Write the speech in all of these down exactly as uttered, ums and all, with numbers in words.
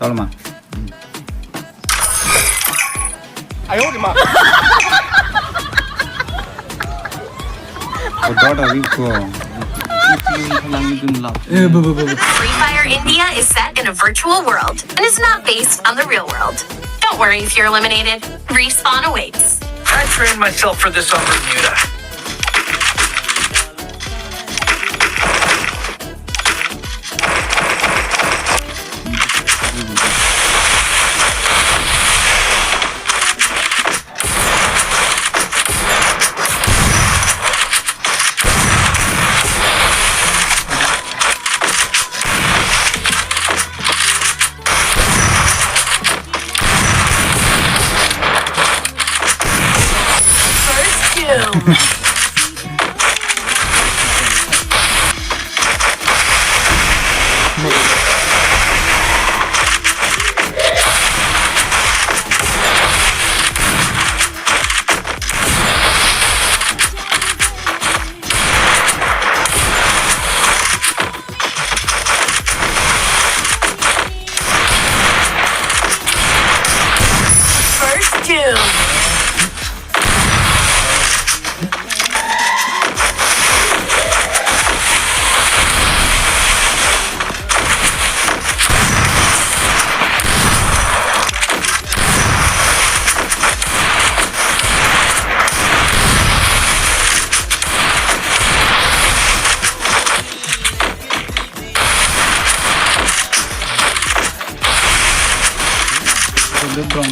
Tolma. Ayo, di ma. Odot avi ko. Eh, bu, bu, bu, bu. Free Fire India is set in a virtual world and is not based on the real world. Don't worry if you're eliminated. Respawn awaits. I trained myself for this on Bermuda. First kill. First kill. First doom.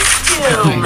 First doom.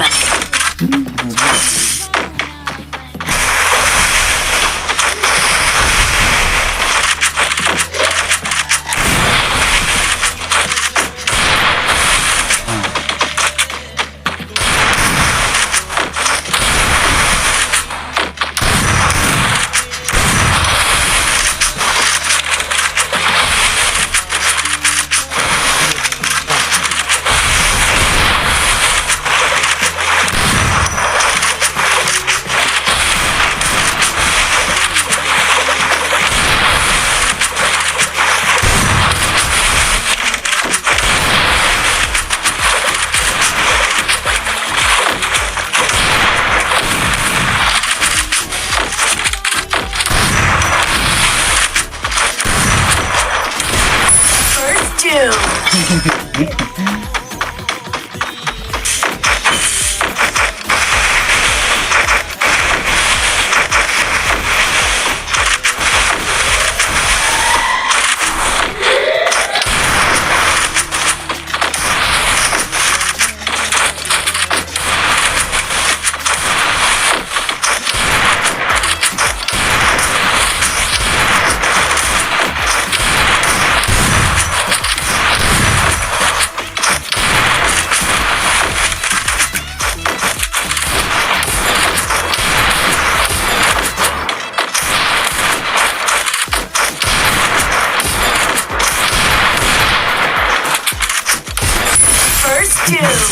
First doom.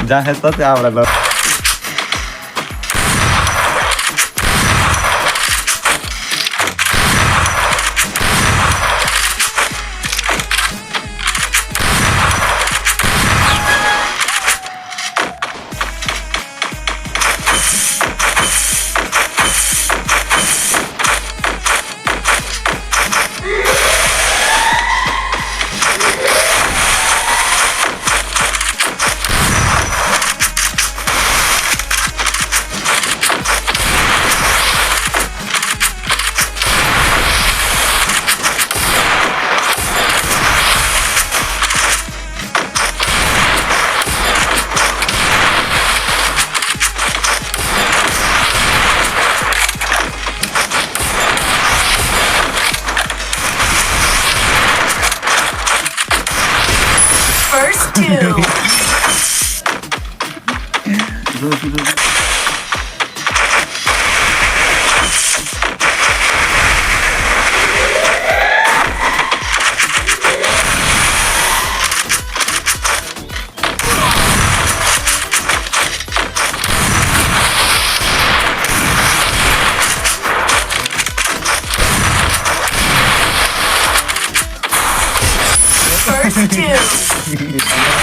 Jang heto te abra lo. two. First two.